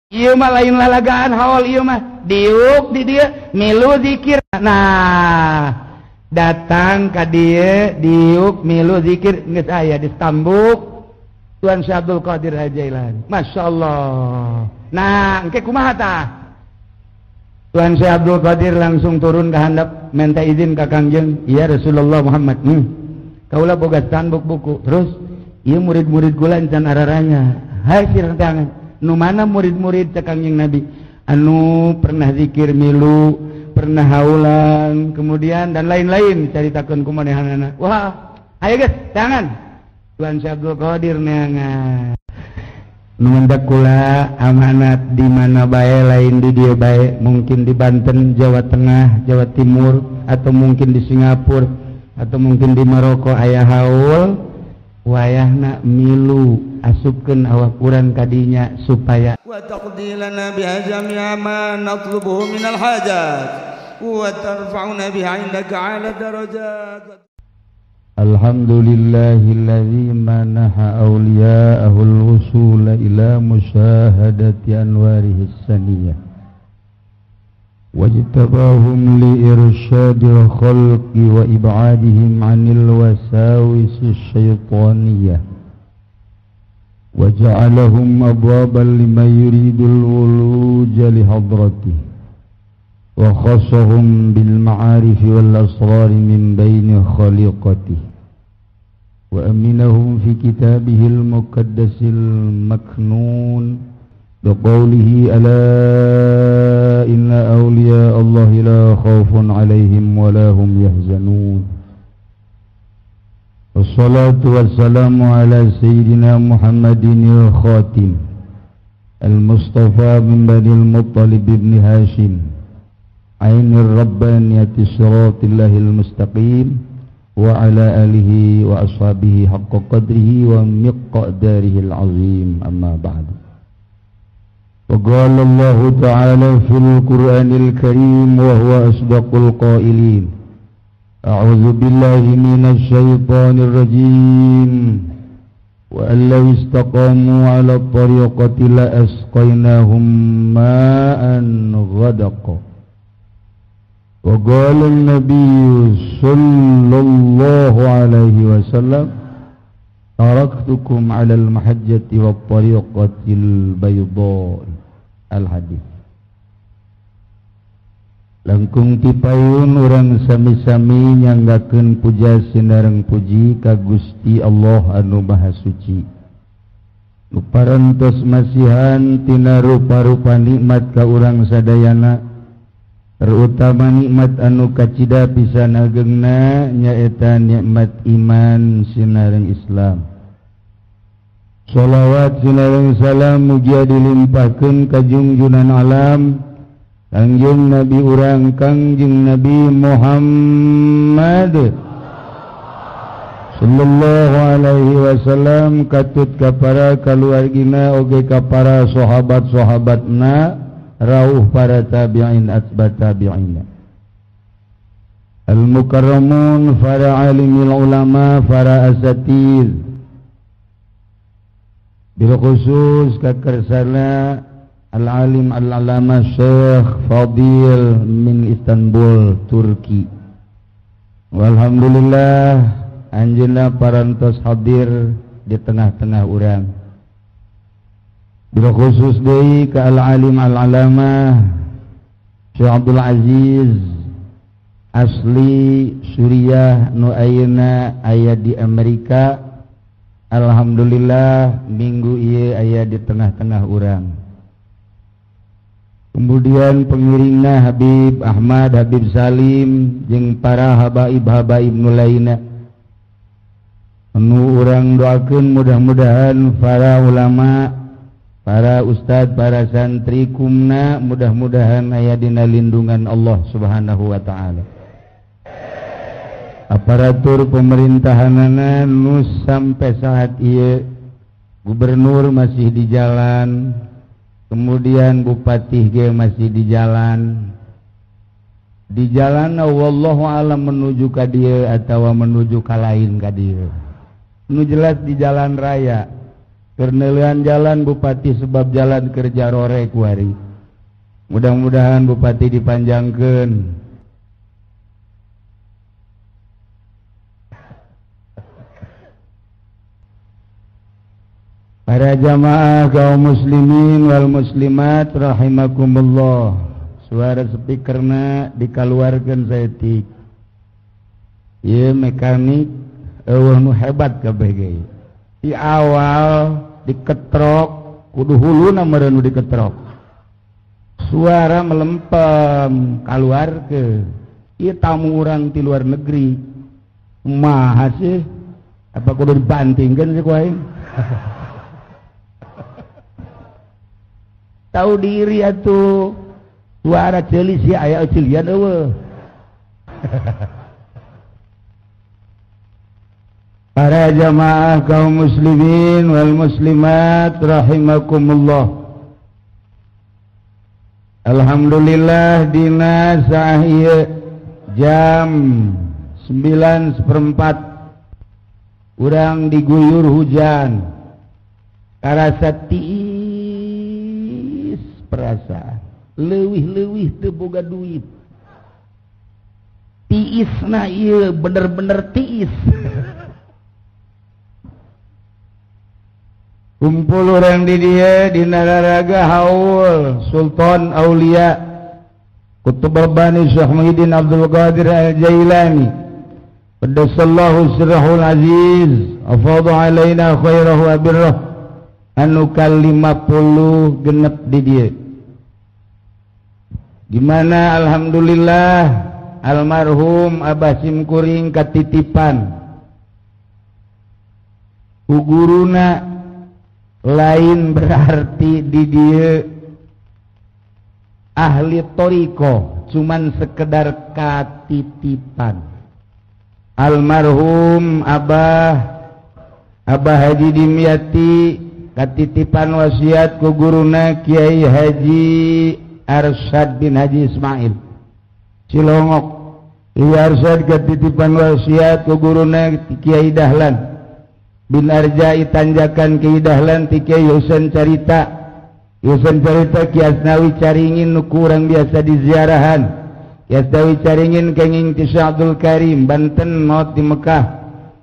Ieu mah lain lalagaan haul ieu mah diuk di dieu milu zikir. Nah, datang ka dieu diuk milu zikir geus aya di Stambuk Tuan Syekh Abdul Qadir Jailani. Masya Allah. Nah, engke kumaha tah? Tuan Syekh Abdul Qadir langsung turun ke handap minta izin ka Kangjeng. Ya Rasulullah Muhammad. Kaula boga stambuk buku. Terus ieu murid-murid kula encan araranya. Hai sirang tangan. Nu mana murid-murid cek Kangjeng Nabi? Anu pernah zikir milu, pernah haulan, kemudian dan lain-lain caritakeun ku manehanana. Wah, ayo geus tangan. Tuan Syekh Abdul Qadir neangan. Nu mendak kula amanat di mana bae lain di dieu bae, mungkin di Banten, Jawa Tengah, Jawa Timur, atau mungkin di Singapura, atau mungkin di Maroko aya haul, wayahna milu asupkeun awak urang kadinya supaya wa taqdi lana biha jami'a ma natlubuhu minal hajat wa tarfa'una biha 'indaka 'ala darajat. Alhamdulillahilladzi manaha awliya'ahu al-wusula ila musyahadati anwarihi as-saniyah wajtabahum li irsyadil khalqi wa ib'adihim 'anil wasawisi syaitaniyah wa ja'alahum abwaban liman yuridul wuluja li hadratihi wa khassahum bil ma'arif wal asrar min baini khaliqatihi wa aminahum fi kitabihil muqaddasil maknun biqawlihi ala inna awliya Allahi la khawfun alaihim wa la hum yahzanun. Wassalatu wassalamu ala sayyidina Muhammadinil khatim al-Mustafa min Banil Muttalib ibn Hashim ainir rabbaniyati siraatillahil mustaqim wa ala alihi wa ashabihi haqqa qadrihi wa miqdarihil azim. Amma ba'du. Wa qala Allahu ta'ala fil Qur'anil Karim wa huwa asdaqul qailin. A'udzu billahi minasy syaithanir rajim. Wa an law istaqamu 'ala at-tariqati la asqaynahum ma'an ghadaqa. وقال النبي صلى الله عليه وسلم تركتكم على المحجة والطريقة البيضاء. الحديث. Langkung tipayun urang sami-sami nyanggakeun puja sinareng puji ka Gusti Allah anu Maha Suci. Nu parantos masihan tina rupa-rupa nikmat ka urang sadayana, terutama nikmat anu kacida pisan agengna nyaeta nikmat iman sinareng Islam. Shalawat sinareng salam mugia dilimpahkeun ka junjunan alam Kangjeng Nabi urang Kangjeng Nabi Muhammad sallallahu alaihi wasallam, katut ka para kaluargina oge ka para sahabat-sahabatna, rauh para tabi'in atba tabi'in, al-mukarramun, para alimil ulama, para asatiz, bil khusus kakersana al-alim al-alama Syekh Fadil min Istanbul, Turki. Walhamdulillah anjeunna parantos hadir di tengah-tengah urang. Bila khusus deui ka al-alim al-alamah Syekh Abdul Aziz asli Suriah nu ayeuna aya di Amerika. Alhamdulillah minggu ieu aya di tengah-tengah urang. Kemudian pengiringna Habib Ahmad, Habib Salim jeung para habaib-habaib nu lainna. Nu urang doakeun mudah-mudahan para ulama, para ustad, para santri kumna mudah-mudahan aya dina lindungan Allah Subhanahu wa ta'ala. Aparatur pemerintahanana nu sampai saat ieu gubernur masih di jalan, kemudian bupati ge masih di jalan. Di jalan wallahu alam menuju ka dieu atawa menuju ka lain ka dieu. Nu jelas di jalan raya. Keur jalan bupati sebab jalan kerja rore kuari. Mudah-mudahan bupati dipanjangkeun. Para jamaah kaum muslimin wal muslimat rahimakumullah. Suara speakerna dikaluarkeun saeutik. Ieu mekanik eueuh nu hebat kabeh ge. Di awal diketrok kudu huluna meureun nu diketrok. Suara melempem kaluarkeun. Ieu tamu urang ti luar negeri. Kumaha sih? Apa kudu dibantingkeun sih ku aing? Tahu diri atuh. Suara ceuli sia aya ceulian eueuh. Para jamaah kaum muslimin wal muslimat rahimakumullah. Alhamdulillah dina saah ieu jam 9:15 urang diguyur hujan. Karasa tiis perasaan, leuwih-leuwih teu boga duit. Tiisna ieu bener-bener tiis. Kumpul orang di dia di Nararaga Haul Sultan Aulia Qutb Rabbani Syekh Muhyiddin Abdul Qadir Al-Jailani Qaddasallahu sirrahul aziz afadha alaina khairahu wa birrah anu ka-50 genep di dia. Dimana alhamdulillah almarhum Abah Simkuring katitipan ku guruna. Lain berarti di dia ahli toriko, cuman sekedar katitipan. Almarhum Abah Haji Dimyati katitipan wasiat ku guruna Kiai Haji Arsyad bin Haji Ismail Cilongok. Kiai Arsyad katitipan wasiat ku guruna Kiai Dahlan bin Arjai tanjakan Kiai Dahlan ti Kiai Husain Carita. Husain Carita Ki Asnawi Caringin nu kurang biasa diziarahan. Ki Asnawi Caringin kenging ti Syekh Abdul Karim Banten maot di Mekah.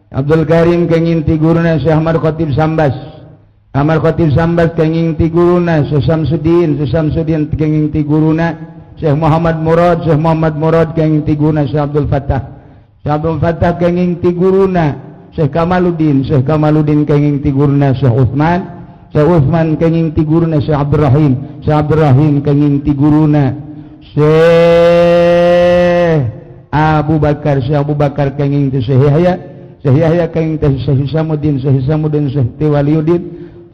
Abdul Karim kenging ti guruna Syekh Ahmad Khatib Sambas. Ahmad Khatib Sambas kenging ti guruna Syekh Samsudin. Syekh Samsudin kenging ti guruna Syekh Muhammad Murad. Syekh Muhammad Murad kenging ti guruna Syekh Abdul Fattah. Syekh Abdul Fattah kenging ti guruna Syekh Kamaluddin. Syekh Kamaluddin kenging ti guruna Syekh Utsman. Syekh Utsman kenging ti guruna Syekh Abdurrahim. Syekh Abdurrahim kenging ti guruna Syekh Abu Bakar. Syekh Abu Bakar kenging ti Syekh Yahya. Syekh Yahya kenging ti Syekh Hisamuddin. Syekh Hisamuddin Syekh Tiwaliuddin.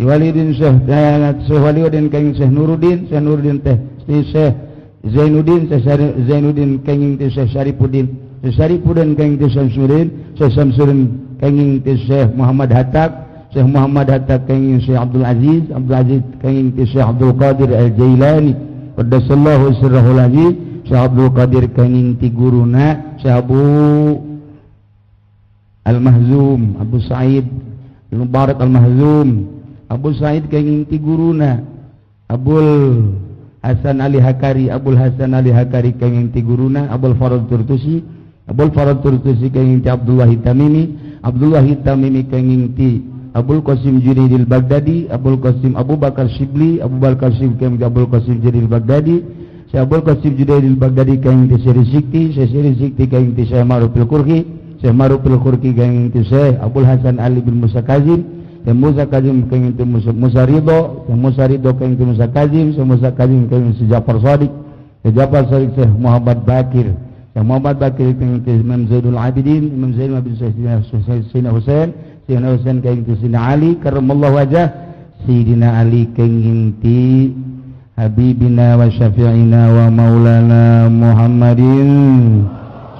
Tiwaliuddin Syekh Waliuddin kenging Syekh Nuruddin. Syekh Nuruddin teh Syekh Zainuddin. Syekh Zainuddin kenging ti Syekh Syarifuddin. Syekh Syarifuddin kenging ti Syamsuddin. Syekh Syamsuddin kenging ti Syekh Muhammad Hatta. Syekh Muhammad Hatta kenging Syekh Abdul Aziz. Abdul Aziz kenging ti Syekh Abdul Qadir Al-Jailani Qaddasallahu sirrahul aziz. Syekh Abdul Qadir kenging ti guruna Syekh Abu Al-Mahzum Abu Sa'id Al-Mubarak Al-Mahzum. Abu Sa'id kenging ti guruna Abul Hasan Ali Hakari. Abul Hasan Ali Hakari kenging ti guruna Abul Farad Turtusi. Abul Farad Turtusi kenging ti Abdullah Tamimi. Abdullah Tamimi kenging ti Abul Qasim Junaidil Baghdadi. Abul Qasim Abu Bakar Shibli. Abu Bakar Shibli kenging ti Abul Qasim Junaidil Baghdadi. Syekh Abul Qasim Junaidil Baghdadi kenging ti Syekh Sikti. Syekh Sikti kenging ti Syekh Ma'ruf Al-Qurhi. Syekh Ma'ruf Al-Qurhi kenging ti Syekh Abul Hasan Ali bin Musa Kazim. Syekh Musa Kazim kenging ti Musa Ridho. Syekh Musa Ridho kenging ti Musa Kazim. Syekh Musa Kazim kenging ti Ja'far Shadiq. Syekh Ja'far Shadiq Syekh Muhammad Bakir. Syekh Muhammad Bakir kenging ti Imam Zainul Abidin. Imam Zainul Abidin Sayyidina Husain. Sayyidina Husain kenging ti Sayyidina Ali karramallahu wajah. Sayyidina Ali kenging ti Habibina wa syafi'ina wa maulana Muhammadin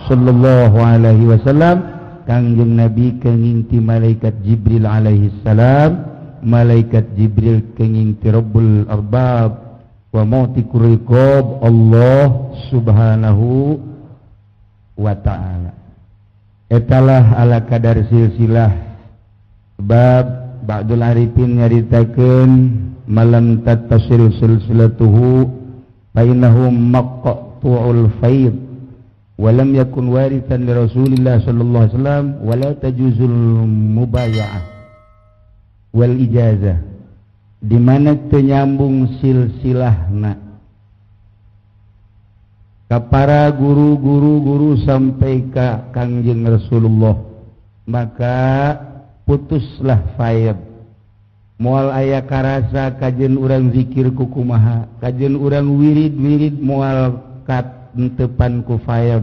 sallallahu alaihi wasallam. Kangjeng Nabi kenging ti malaikat Jibril alaihi salam. Malaikat Jibril kenging ti Rabbul Arbab wa mu'tiqur riqab Allah subhanahu wa ta'ala. Etalah ala kadar silsilah. Sebab Ba'dul Arifin nyaritakeun malam tattasil silsilatuhu fa innahu maqtu'ul faid wa lam yakun warithan li Rasulillah sallallahu alaihi wasallam wa la tajuzul mubaya'ah wal ijazah, di mana teu nyambung silsilahna ka para guru-guru sampai ka Kangjeng Rasulullah, maka putuslah faid. Moal aya karasa kajen urang zikir ku kumaha, kajen urang wirid-wirid moal katentepan ku faid.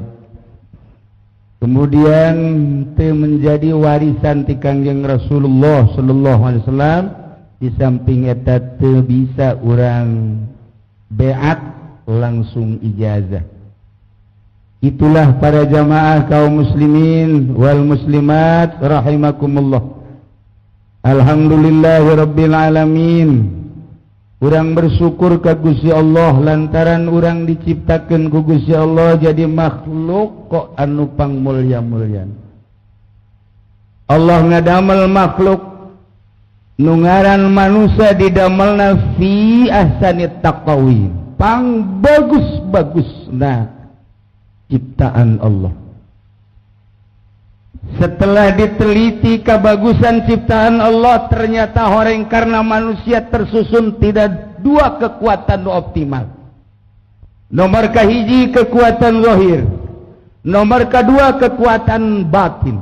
Kemudian teu menjadi warisan ti Kangjeng Rasulullah sallallahu alaihi wasallam. Di samping eta teu bisa urang beat langsung ijazah. Itulah para jamaah kaum muslimin wal muslimat rahimakumullah. Alhamdulillahirabbil alamin. Urang bersyukur ka Gusti Allah lantaran urang diciptakeun ku Gusti Allah jadi makhluk kok anu pangmulya-mulyan. Allah ngadamel makhluk nu ngaran manusia didamelna fi ahsani taqwim, pang bagus-bagusna ciptaan Allah. Setelah diteliti kebagusan ciptaan Allah, ternyata horeng karena manusia tersusun tidak dua kekuatan optimal. Nomor kahiji kekuatan zahir, nomor kedua kekuatan batin.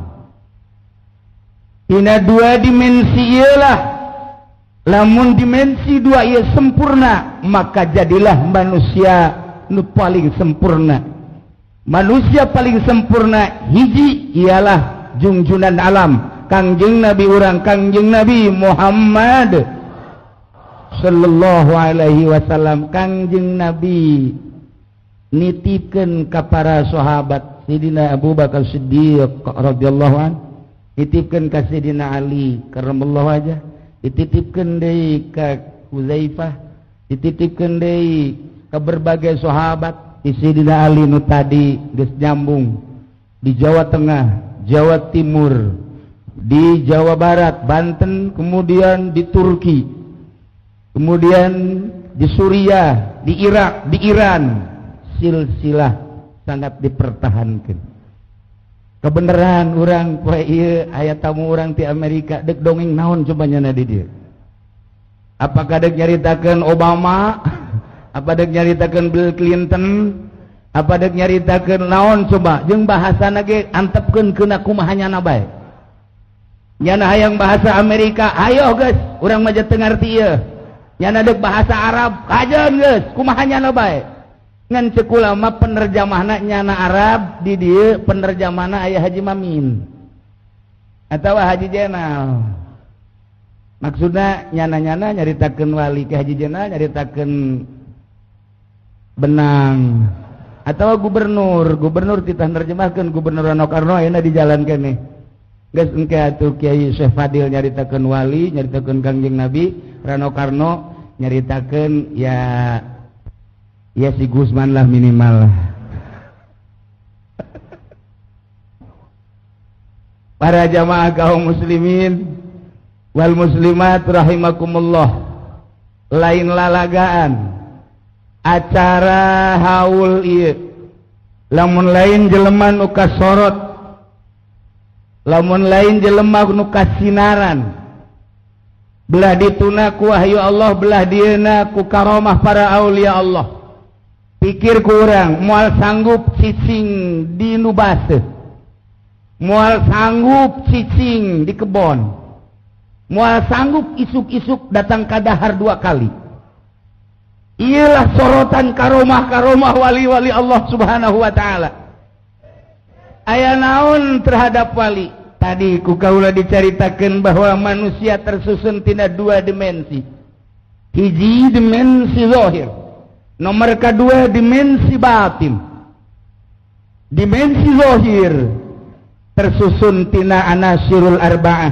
Ina dua dimensi ialah, lamun dimensi dua ia sempurna, maka jadilah manusia nu paling sempurna. Manusia paling sempurna hiji ialah jungjunan alam Kangjeng Nabi urang Kangjeng Nabi Muhammad sallallahu alaihi wasallam. Kangjeng Nabi nitipkeun ka para sahabat Sidina Abu Bakar Siddiq radhiyallahu an, nitipkeun ka Sidina Ali karramallahu wajah, dititipkeun deui ka Huzaifah, dititipkeun deui ka berbagai sahabat. Sidina Ali nu tadi geus nyambung di Jawa Tengah, Jawa Timur, di Jawa Barat, Banten, kemudian di Turki, kemudian di Suriah, di Irak, di Iran. Silsilah sangat dipertahankan. Kebenaran urang poe ieu aya tamu urang ti Amerika deuk dongeng naon coba nyana di dieu. Apakah deuk nyaritakeun Obama? Apa dek nyaritakeun Bill Clinton? Apa dek nyaritakeun naon coba? Jeung bahasana ge antepkeun keuna kumaha nyana bae. Nyana hayang bahasa Amerika, ayo geus, urang mah teu ngarti ieu. Nyana dek bahasa Arab, kajeun geus, kumaha nyana bae. Ngan ceuk ulama penerjemahna nyana Arab di dieu penerjemahna aya Haji Mamin atawa Haji Jenal. Maksudna nyana-nyana nyaritakeun wali ke Haji Jenal, nyaritakeun benang atau gubernur, gubernur titah nerjemahkeun gubernur Rano Karno ayeuna di jalan keneh. Geus engke atuh Kiai Syekh Fadil nyaritakeun wali, nyaritakeun Kangjeng Nabi, Rano Karno nyaritakeun ya ya si Gusman lah minimal. Para jamaah kaum muslimin wal muslimat rahimakumullah, lain lalagaan acara haul ieu lamun lain jelema nu kasorot, lamun lain jelema nu kasinaran, belah dituna ku wahyu Allah, belah dieuna ku karomah para aulia Allah. Pikir ku urang moal sanggup cicing di nu baseuh, moal sanggup cicing di kebon, moal sanggup isuk-isuk datang ka dahar dua kali. Ialah sorotan karomah-karomah wali-wali Allah Subhanahu wa ta'ala. Aya naon terhadap wali? Tadi ku kaula dicaritakeun bahwa manusia tersusun tina dua dimensi. Hiji dimensi zahir, nomor kedua dimensi batin. Dimensi zahir tersusun tina anasirul arba'ah.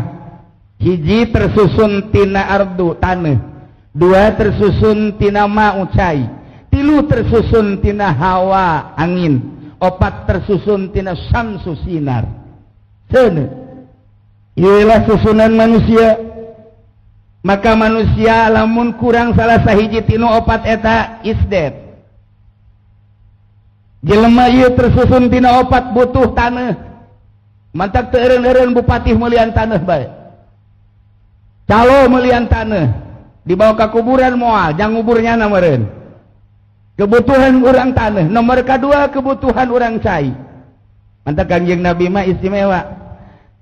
Hiji tersusun tina ardu tanah, dua tersusun tina ma'u cai, tilu tersusun tina hawa angin, opat tersusun tina samsu sinar. Seuneu. Ialah susunan manusia. Maka manusia lamun kurang salah sahiji tinu opat eta isdet. Jelema ieu tersusun tina opat butuh taneuh. Mantak teu eureun-eureun bupati meulian taneuh bae. Calo meulian taneuh, dibawa ka kuburan moal, jang nguburnya na meureun. Kebutuhan urang taneuh, nomor kadua kebutuhan urang cai. Mantak Kangjeng Nabi mah istimewa.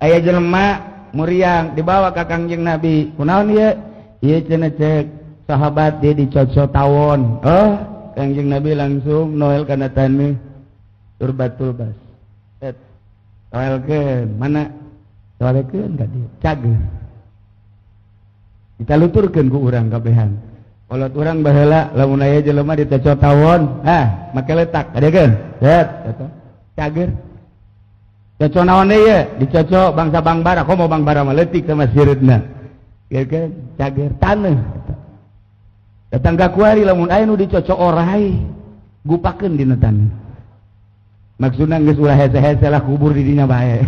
Aya jelema muriang dibawa ka Kangjeng Nabi. Kunaon ieu? Ieu cenah cek sahabat dia dicocok tawon. Oh, Kangjeng Nabi langsung noel kana taneuh turbatul bas. Et noelkeun mana? Noelkeun ka dieu. Cager. Kita luturkeun ku urang kabehan. Kolot urang baheula lamun aya jelema dicocok tawon, ah make letak adekeun. Set eta. Cager. Cocok naon deui ye? Dicocok bangsa Bangbara, komo Bangbara mah leutik sama sireutna. Geus cager taneuh. Datang ka kuari lamun aya nu dicocok orai, gupakeun dina taneuh. Maksudna geus ulah hese-hese lah kubur di dinya bae.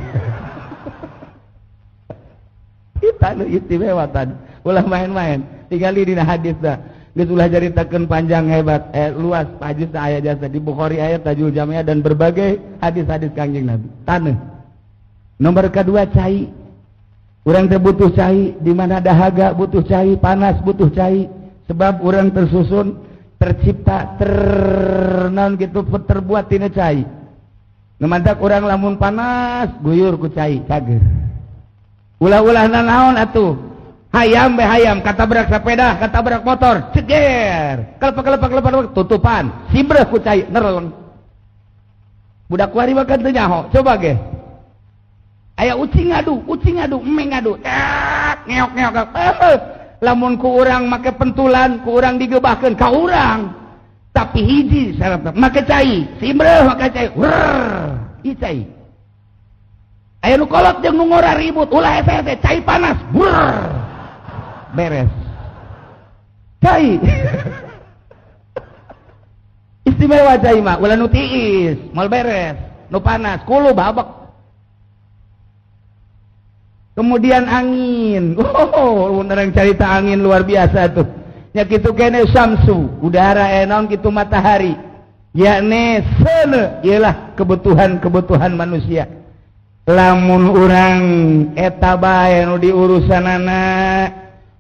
Taneuh istimewa taneuh. Ulah main-main. Tingali dina hadis dah. Geus ulah caritakeun panjang hebat, luas hadis aya jasa di Bukhari aya Tajul Jamiah dan berbagai hadis-hadis Kangjeng Nabi. Taneuh. Nomor kedua cai. Urang teh butuh cai, di mana dahaga butuh cai, panas butuh cai, sebab urang tersusun, tercipta, ternaon gitu terbuat tina cai. Nu mantak urang lamun panas guyur ku cai, cager. Ulah-ulah nanaon atuh. Hayam be hayam, katabrak sepeda, katabrak motor, ceger. Kelepek-kelepek tutupan, simbreh ku cai nereleng. Budak kuari mah kan teu nyaho, coba ge. Aya ucing ngadu, emeng ngadu. Ngeok-ngeok. Lamun ku urang make pentulan, ku urang digebahkeun ka urang. Tapi hiji syaratna, make cai, simbreh make cai. Wrrr, ieu cai. Aya nu kolot jeung nu ngora ribut, ulah hese-hese, cai panas. Brrr. Beres. Cai. Istimewa cai mah, ulah nu tiis, moal beres, nu panas, kulu babek. Kemudian angin. Oh, orang cerita angin luar biasa tuh. Nya kitu kene samsu, udara naon kitu matahari. Yakni seuneu ieulah kebutuhan-kebutuhan manusia. Lamun urang eta bae nu diurusanana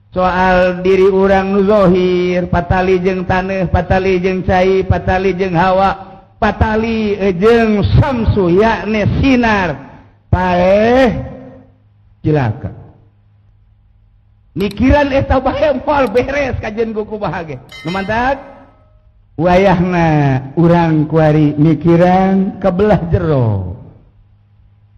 soal diri urang nu zahir, patali jeung taneuh, patali jeung cai, patali jeung hawa, patali jeung samsu yakni sinar. Paeh cilaka. Mikiran eta bae moal beres kajian ku kumaha ge. Nu mantak wayahna urang kuari mikiran kebelah jero.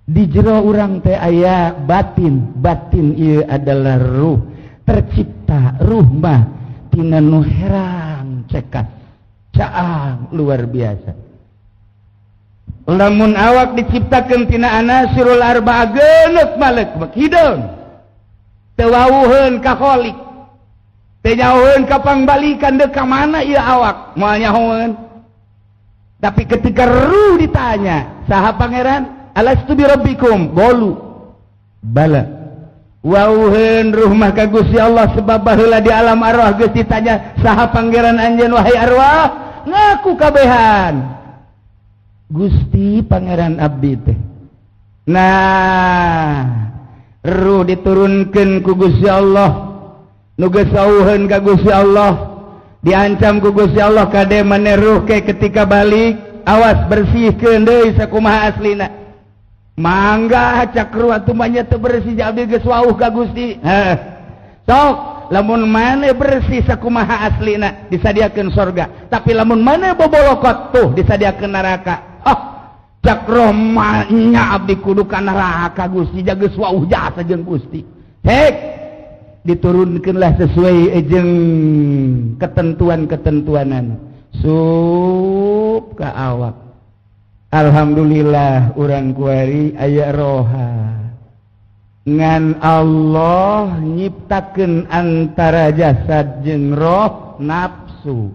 Di jero urang teh aya batin, batin ieu adalah ruh. Tercipta ruh mah tina nu herang cekas caang luar biasa. Lamun awak diciptakeun tina anasirul arba'a geuneup malek hideung teu wawuheun ka kholik, teu nyahoeun ka pangbalikan deuk ka mana ieu awak moal nyahoeun. Tapi ketika ruh ditanya saha pangeran, alastu bi rabbikum, golu bala. Wauheun ruh mah ka Gusti Allah sebab baheula di alam arwah geus ditanya saha pangeran anjeun wahai arwah, ngaku kabehan Gusti pangeran abdi teh. Nah, ruh diturunkeun ku Gusti Allah, nu geus wauheun ka Gusti Allah, diancam ku Gusti Allah kade maneh ruh ke ketika balik, awas bersihkeun deui sakumaha aslina. Mangga cak ruh atuh mah nya teu bersih abdi geus wauh ka Gusti. Heh. Sok lamun maneh bersih sakumaha aslina disadiakeun sorga, tapi lamun maneh bobolokot tuh disadiakeun neraka. Oh, cak roh mah nya abdi kudu ka neraka Gusti, geus wauh jasa jeung Gusti. Hek, diturunkeunlah sesuai jeung ketentuan-ketentuanan. Sup ka awak. Alhamdulillah urang kuari aya roha. Ngan Allah nyiptakeun antara jasad jeung roh nafsu.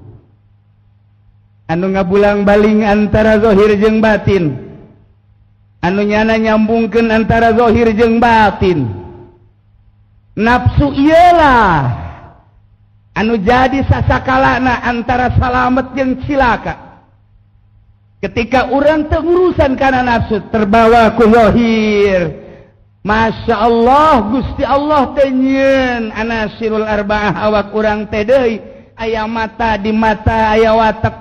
Anu ngabulang baling antara zahir jeung batin. Anu nyana nyambungkeun antara zahir jeung batin. Nafsu iyalah anu jadi sasakalana antara salamet jeung cilaka. Ketika urang teu urusan kana nafsu terbawa ku zahir. Masya Allah, Gusti Allah teh nyieun anasirul arba'ah awak urang teh deui, aya mata di mata aya watek,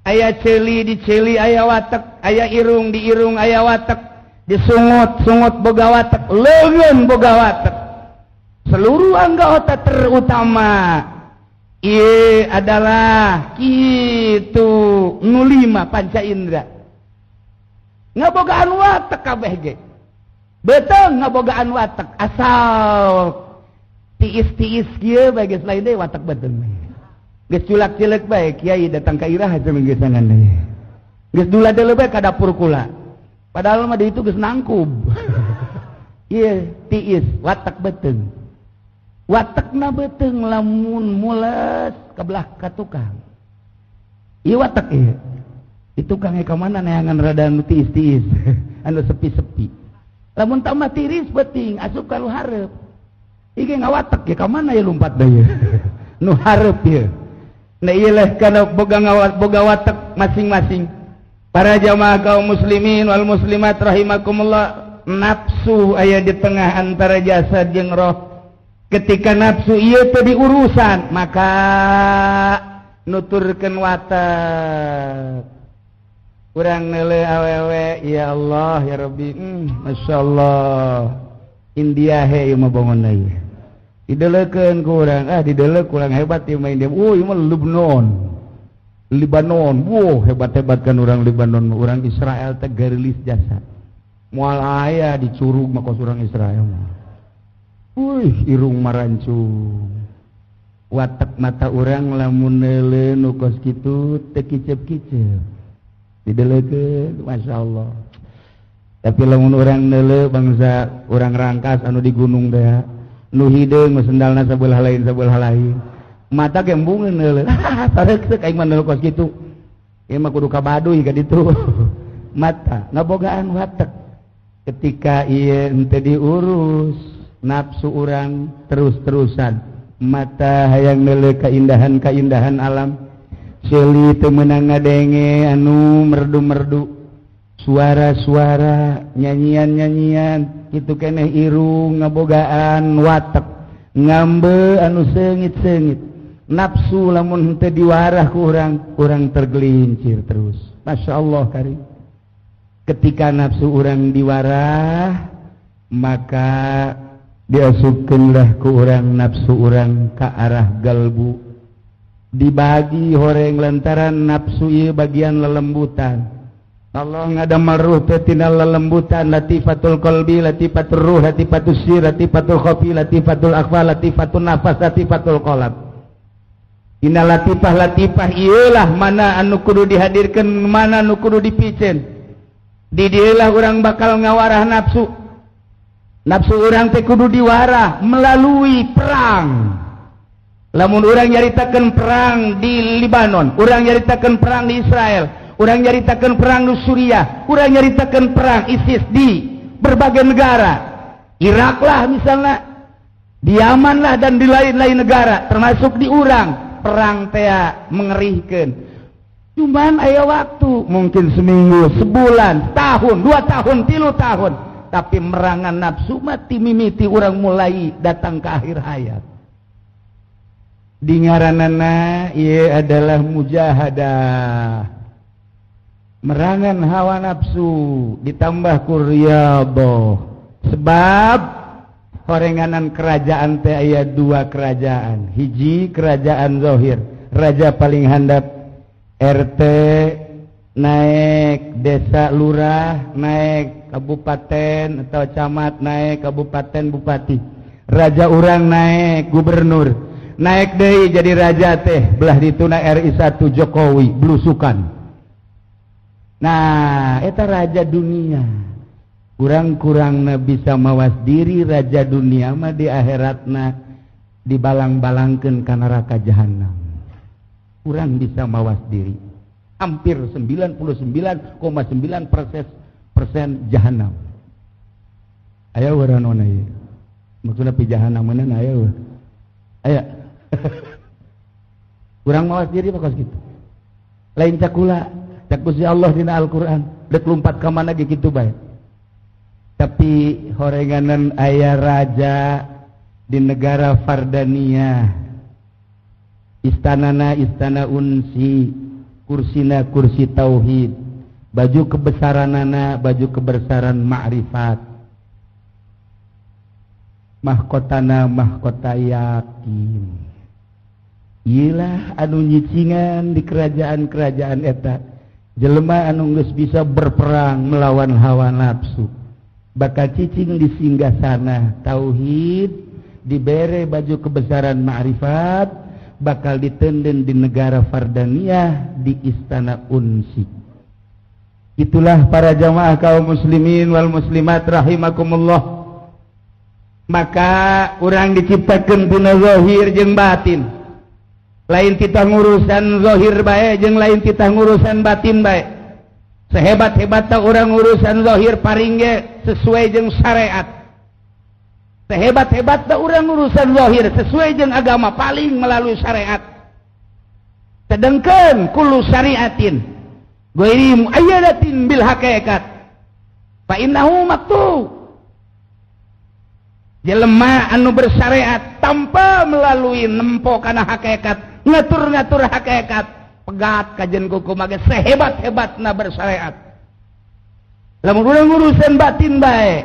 aya ceuli di ceuli aya watek, aya irung di irung aya watek, disungut-sungut boga watek, leungeun boga watek. Seluruh anggota terutama ieu adalah kitu nu lima panca indra. Ngabogaan watek kabeh ge. Beuteung ngabogaan watek asal tiis-tiis kieu bae geus lain deui watek beuteung. Geus culak-cileuk bae kiai datang ka iraha cenah geusangan deui. Geus dula-deuleu bae ka dapur kula. Padahal mah di itu geus nangkub. Ieu tiis watek beuteung. Watekna beuteung lamun mules ka belah ka tukang. Ieu watek ieu. Di tukang ka mana neangan rada nu tiis-tiis, anu sepi-sepi. Lamun tambah tiris beuting asup ka nu hareup. Ieu ngawatek ya ka mana ya lumpat deui. Nu hareup ieu. Nah ieu leh kana boga ngawat boga watek masing-masing. Para jamaah kaum muslimin wal muslimat rahimakumullah, nafsu aya di tengah antara jasad jeung roh. Ketika nafsu ieu teu diurusan, maka nuturkeun watek. Urang neuleuh awewe, ya Allah ya Rabbi, masyaallah. India he ieu mah bongonna ieu. Dideleukeun ku urang, ah dideleuh kurang hebat ieu mah India. Oh, ieu mah Lebanon. Libanon, wow hebat-hebat kan urang Libanon, urang Israel teh garilis jasa. Moal aya di curug mah kos urang Israel mah. Wih, irung marancung. Watek mata urang lamun neuleuh nu kos kitu teu kicep-kicep. Dideleukeun, Masya Allah. Tapi lamun urang neuleuh bangsa urang Rangkas anu di gunung teh, nu hideung sendalna sabelah lain sabelah lain. Mata gembungeun neuleuh. Tareuk seuk aing mah neuleuh kos kitu. Ieu mah kudu ka Baduy ka ditu. Mata ngabogaan watek. Ketika ieu henteu diurus, nafsu urang terus-terusan. Mata hayang neuleuh keindahan-keindahan alam. Ceuli teu meunang ngadenge anu merdu-merdu, suara-suara, nyanyian-nyanyian, kitu keneh irung ngabogaan watek, ngambe anu seungit-seungit. Nafsu lamun henteu diwarah ku urang, urang tergelincir terus. Masya Allah karim. Ketika nafsu urang diwarah, maka diasupkeunlah ku urang nafsu urang ka arah galbu. Dibagi horeng lantaran nafsu ieu bagian lelembutan. Allah ngadamel ruh teh tina lelembutan, latifatul qalbi, latifatul ruh, latifatus sir, latifatul khafi, latifatul akhfa, latifatul nafas, latifatul qalb. Dina latifah-latifah ieulah mana anu kudu dihadirkeun, mana anu kudu dipiceun. Di dieulah urang bakal ngawarah nafsu. Nafsu urang teh kudu diwarah melalui perang. Lamun urang nyaritakeun perang di Libanon, urang nyaritakeun perang di Israel, urang nyaritakeun perang di Suriah, urang nyaritakeun perang ISIS di berbagai negara, Irak lah misalnya, di Yaman lah dan di lain-lain negara, termasuk di urang, perang teh mengerihkeun. Cuman aya waktu, mungkin seminggu, sebulan, setahun, 2 tahun, 3 tahun, tapi merangan nafsu mati mimiti urang mulai datang ke akhir hayat. Di ngaranana ieu adalah mujahadah, merangan hawa nafsu ditambah ku riyadhah. Sebab horenganan kerajaan teh aya 2 kerajaan. Hiji kerajaan zahir, raja paling handap, RT naik, desa lurah naik, kabupaten atau camat naik, kabupaten bupati, raja urang naik, gubernur naik deui jadi raja teh belah dituna RI 1 Jokowi blusukan. Nah eta raja dunia. Kurang-kurangna bisa mawas diri raja dunia mah di akhiratna dibalang-balangkeun ka neraka jahanam. Kurang bisa mawas diri. Hampir 99,9% jahanam. Aya waranona ieu. Maksudna pijahan ameunna aya eueuh. Aya. Kurang mawas diri mah kos kitu. Lain cakula, cak Gusti Allah dina Al-Qur'an, dek lumpat ka mana ge kitu bae. Tapi horenganan aya raja di negara Fardania. Istanana istana unsi, kursina kursi tauhid, baju kebesaranana baju kebesaran ma'rifat, mahkotana mahkota yakin. Iyalah anu nyicingan di kerajaan-kerajaan eta, jelema anu geus bisa berperang melawan hawa nafsu, bakal cicing di singgasana tauhid, dibere baju kebesaran ma'rifat, bakal ditenden di negara Fardaniah di istana Unsi. Itulah para jamaah kaum muslimin wal muslimat rahimakumullah. Maka urang diciptakeun tina zahir jeung batin. Lain kita ngurusan zahir bae jeung lain kita ngurusan batin bae. Sehebat-hebatna urang ngurusan zahir paring ge sesuai jeung syariat. Sehebat-hebatna urang urusan zahir sesuai jeung agama paling melalui syariat. Sedangkan kullu syariatin ghairi muayyadatin bil haqiqat fa innahu maktub. Jelema anu bersyariat tanpa melalui nempo kana hakikat, ngatur-ngatur hakikat, pegat kajen kuku mage sehebat-hebatna bersyariat. Lamun urang urusan batin bae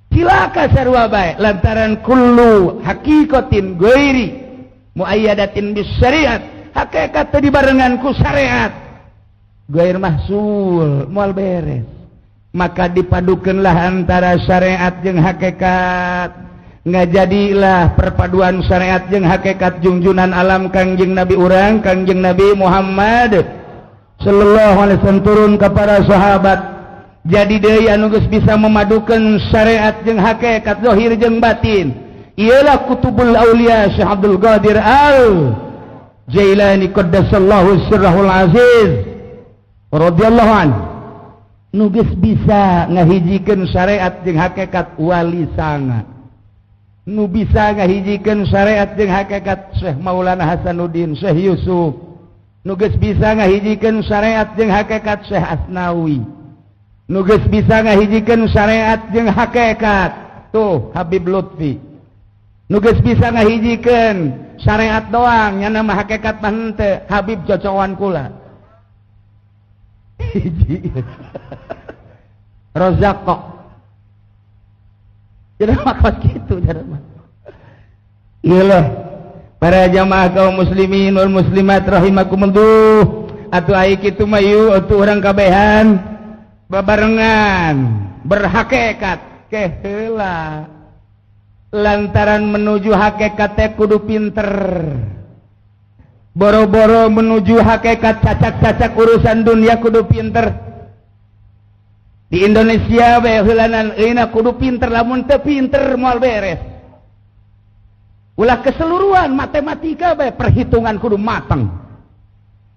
cilaka sarua bae, lantaran kullu hakikatin ghairi muayyadatin bis syariat, hakikat teh dibarengan ku syariat ghair mahsul, moal beres. Maka dipadukeunlah antara syariat jeung hakikat. Ngajadilah perpaduan syariat jeung hakikat junjunan alam Kangjeng Nabi urang, Kangjeng Nabi Muhammad sallallahu alaihi wasallam turun ke para sahabat. Jadi deui anu geus bisa memadukan syariat jeung hakikat zahir jeung batin. Ialah Kutubul Aulia Syekh Abdul Qadir Al Jailani qaddasallahu sirrahul aziz radhiyallahu anhu. Nu geus bisa ngahijikeun syariat jeung hakikat wali sanga. Nu bisa ngahijikeun syariat jeung hakikat Syekh Maulana Hasanuddin, Syekh Yusuf. Nu geus bisa ngahijikeun syariat jeung hakikat Syekh Asnawi. Nu geus bisa ngahijikeun syariat jeung hakikat tuh Habib Lutfi. Nu geus bisa ngahijikeun syariat doang nya nama hakikat mah henteu, Habib cocokan kula. Hiji. Rozaqo. Jadi mah kitu jadi mah. Iyalah para jamaah kaum muslimin wal muslimat rahimakumullah. Atuh ai kitu mah yeuh atuh urang kabehan babarengan berhakikat keheula. Lantaran menuju hakikat teh kudu pinter. Boro-boro menuju hakikat cacak-cacak urusan dunia kudu pinter. Di Indonesia bae heulanan euna kudu pinter, lamun teu pinter moal beres. Ulah keseluruhan matematika bae perhitungan kudu matang.